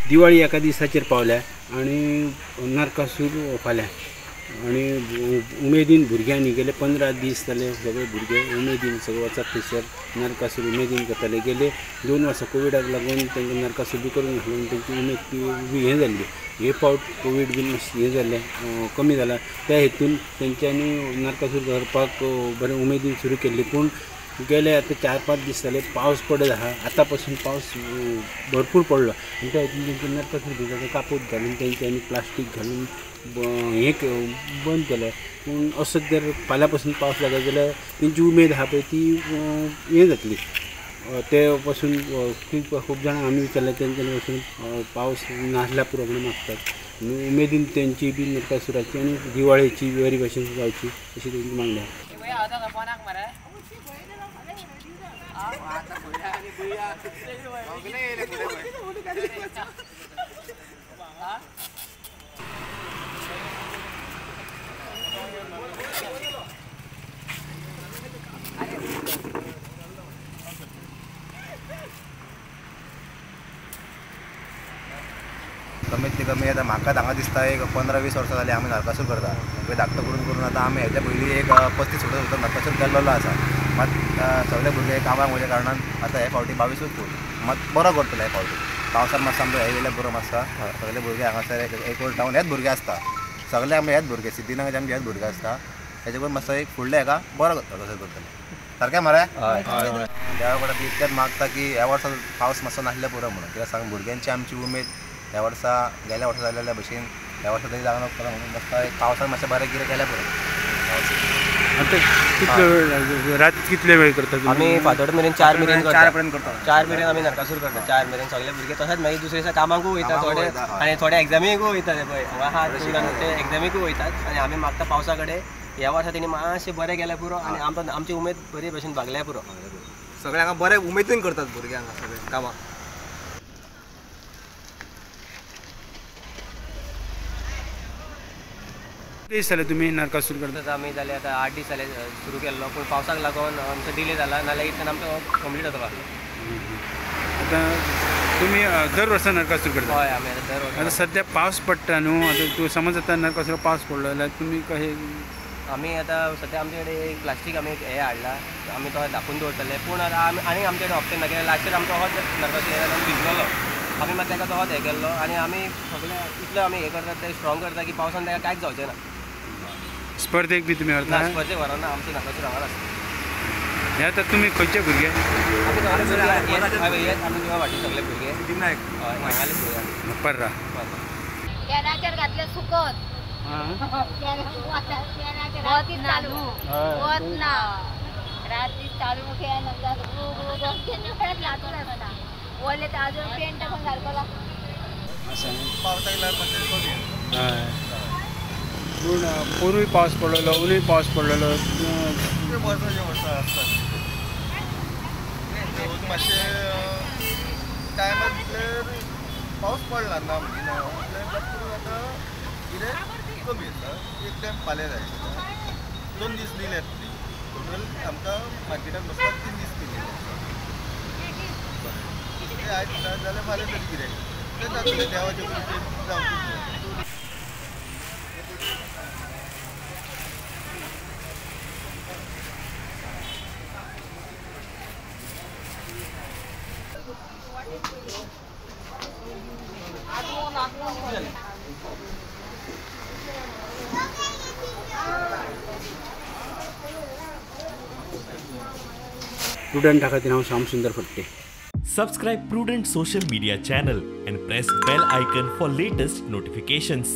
दिवाळी एका दिसाचेर पावल्या आनी नरकासूर फाल्यां आनी उमेदीन भुरग्यांनी गेले 15 दीस जाले सगळे भुरगे उमेदीन सगळे वचत थंयसर नरकासूर उमेदीन करताले. गेले 2 वर्सां कोविडाक लागून तांकां नरकासूर बी करूंक नासलो म्हणून तेंची उमेद ती हें जाल्ली. हे फावट कोवीड बीन हें जालें कमी जाला त्या हेतून तेंच्यांनी नरकासूर करपाक बरें उमेदीन सुरू केल्ली. पूण गेले आतां 4-5 दीस जाले पावस पडत आहा. आतां पासून पावस भरपूर पडलो आनी त्या हेतून तेंचे नरकासूर भितर कापूत घालून तेंच्यांनी प्लास्टीक घालून हें बंद केलें. पूण असो जर फाल्यां पासून पावस लागत जाल्यार तेंची उमेद आहा पळय ती हें जातली. ते पासून खूब जाणां आमी विचारलें तेंच्यांनी पासून पावस नासल्या पुरो म्हणून मागतात. उमेदीन तेंची बी नरकासुराची आनी दिवाळेची बरी भशेन जावची अशी तेंची मागणी आहा. कमीत कमी आतां म्हाका हांगा दिसता एक 15-20 वर्सां जालीं आमी नरकासूर करता. धाकटो करून करून आतां आमी हेच्या पयलीं एक 35 वर्सां नरकासूर केल्लो आसा. मात सगळे भुरगे कामाक वयल्या कारणान आतां हे फावटी 22ूच फूट मात बरो करतले. हे फावटी पावसान मातसो आमचो हे येयल्यार बरो मातसो सगळे भुरगे हांगासर एक ओल्ड टावन हेच भुरगे आसता. सगळे आमी हेच भुरगे सिद्धिनागाचे आमचे हेच भुरगे आसता. हेजे करून मातसो एक फुडले हेका बरो नरकासूर करतले. सारकें मरे देवा कडेन इतकेंच मागता की ह्या वर्सा पावस मातसो नासले पुरो म्हणून. कित्याक सांग भुरग्यांची आमची उमेद ह्या वर्सा गेल्या वर्सा जाल्ल्या भशेन ह्या वर्सा तरी जावंक पडटा म्हणून मातसो एक पावसान मातशें बरें कितें केलें पुरो. आतां कितले वेळ रात कितले वेळ करता आमी? फांतोड मेरेन 4 मेरेन करता. 4 मेरेन आमी नरकासूर करता. 4 मेरेन सगळे भुरगे तशेंच मागीर दुसरे दिसा कामाकूय वयता थोडे आनी थोडे एग्जामीकूय वयता. ते पळय हांगा आहा ते एग्जामीकूय वयतात आनी आमी मागता पावसा कडेन ह्या वर्सा तेणी मातशें बरें गेलें पुरो आनी आमकां आमची उमेद बरी भशेन भागल्या पुरो. सगळे हांगा बरे उमेदीन करतात भुरगे हांगा सगळे कामां. दीस जाले तुमी नरकासूर करता? आमी जाले आतां 8 दीस जाले सुरू केल्लो पूण पावसाक लागून आमचो डिले जाला नाल्यार इतल्यान आमचो कंप्लीट जातलो आसलो. आतां तुमी दर वर्सा नरकासूर करता? हय आमी आतां दर वर्सा. आतां सद्या पावस पडटा न्हू, आतां तूं समज आतां नरकासूर पावस पडलो जाल्यार तुमी कशें? आमी आतां सद्या आमचे कडेन एक प्लास्टीक आमी हें हाडला आमी तो धापून दवरतले. पूण आतां आमी आनी आमचे कडेन ऑप्शन ना कित्याक लास्ट इयर आमचो होच नरकासूर आमी भिजलेलो. आमी मात ताका तोच हें केल्लो आनी आमी सगळे इतलो आमी हें करतात ते स्ट्रॉंग करता की पावसान ताका कांयच जावचें ना. स्पर्धेक बी तुमी व्हरता? स्पर्धेक व्हरना, आमचो नरकासूर हांगाच आसता. हे आतां तुमी खंयचे भुरगे? आमी सगळे भुरगे आमी निवा वाटी सगळे भुरगे हांगाले भुरगे पर्रा कॅनाचेर घातले सुकत चालू वत ना रात दीस चालू आसता. वोले तर अजून पेंट पण घालपाक लागता. पूण पोरूय पावस पडलेलो ओनूय पावस पडलेलो वर्सां आसता. मातशें टायमार पावस पडला ना ना आतां कितें कमी येता. एक टायम फाल्यां जाय 2 दीस दिले टोटल आमकां मार्केटान बसपाक 3 दीस दिले. ते आयज ना जाल्यार फाल्यां तरी कितें तें जातलें देवाचे कृपेन जावचें. प्रुडंटा खातीर हांव Shyam Sundar Phadte. Subscribe Prudent social media channel and press bell icon for latest notifications.